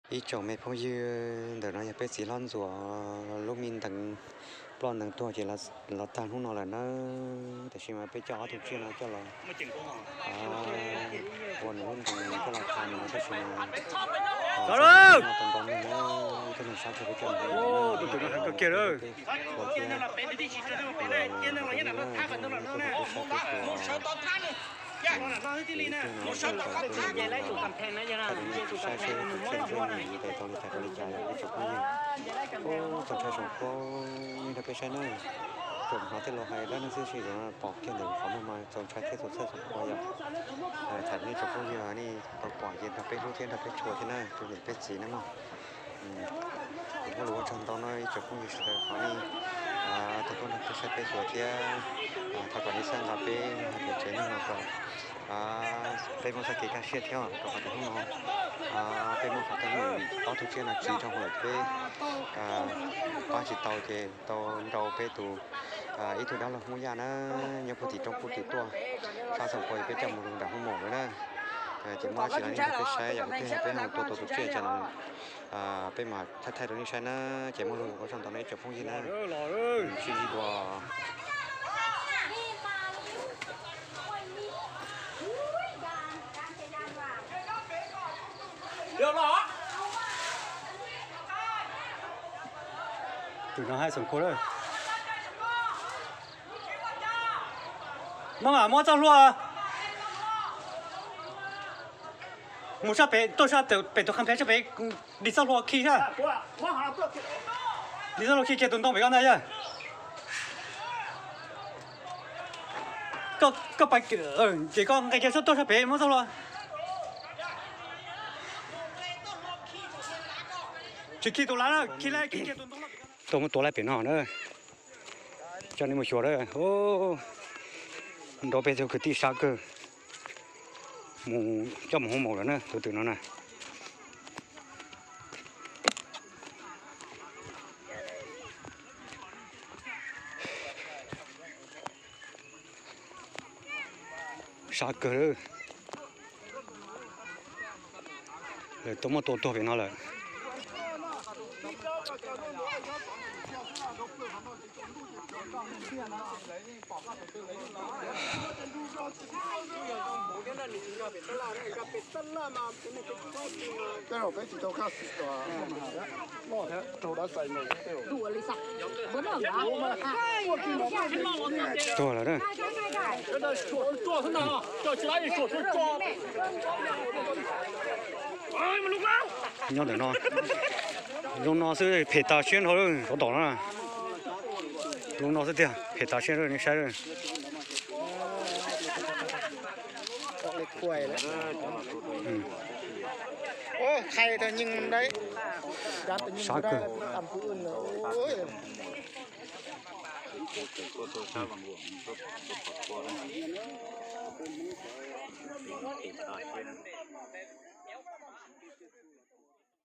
Ib tsoom me phooj ywg, ntawm no yog peb txiv hlob ntxuam lub me ntees ploj ntees tuag ces los tag hnub no lawm na. Tam sim mas peb coj ob tug tsiaj no coj los, ua nws lub ntees coj los tha nws no tab sis mas tau ntau neeg na, ib tug neeg sab kawg peb coj nws tus no kawg kiag lawm. Ua thiab, ua thiab na, ib tug neeg peb sab peb xyuas. Ib tug no tau tau peb los no, thaij rau nej saib seb tus tsiaj ntsuab no nws yuav tau li cas rau li cas yom ib tsoom phooj ywg. Txaus ntshai saum kua, nej nrog peb saib na. Tsoom hnov tej laus hais dab neeg xwb sis pom kiag ntawm qhov muag mas txaus ntshai thiab txaus txhawj saum kua yom. Tham nej tsoom phooj ywg nej tau pom ces nrog peb hlub thiab nrog peb tshua thiab na, tus niam peb txiv na mog. Kuv muaj lus ua tsaug ntau no ib tsoom phooj ywg sawv daws qhov nej tau tuaj nrog peb saib peb xyuas thiab. Thov kom nej txhawb nqa peb hais tias tsev neeg no kom peb muaj txoj kev kaj siab thiab rau qhov tias hnub no peb muaj qhov teeb meem ob tug tsiaj no tsiv rau hauv lawm peb pab tsis tau ces tau nrau peb tus ib tug dab laug Hmoob Yaj na, nyob puag tim roob Kub Twm tuaj sab Xeem Khuam es peb coj mus rau nram Hmoob Maum lawm na. Ces muaj dab tsi los nej nrog peb saib yom, peb peb mus tua tua tus tsiaj cas los peb mam thaij thaij rau nej saib na. Ces muaj lus ua tsaug ntau no ib tsoom phooj ywg na. Sib ntsib dua. Tus no hais Xeem Khuam lawm. Muab, muab txoj hlua mus sab pem, tuaj sab pem tus qhov nplhaib sab pem, dim txoj hlua khi sab. Dim txoj hlua khi kiag tus ntoo pem ko ntag yog. Koj, koj pais, ces koj nqis kiag sab, tuaj sab pem muab txoj hlua. Tsis khi tus lav na, khi la khi kiag tus ntoo. Tuaj muab tua laib pem no na. Coj nej mus xyuas na. Nrau peb tug kwv tij sab kawg. Mus coj mus Hmoob Maum lawm na tus twm no na. Sab kawg. Lawv tuaj muab tua tuag pem no lawm. Tuag lawm na. Nyob ntawm no, zoo no xwb phem tas siab nrho lawm, tsov tom no. Zoo no xwb tiag, phem tas siab lawm, nej saib. Sab kawg.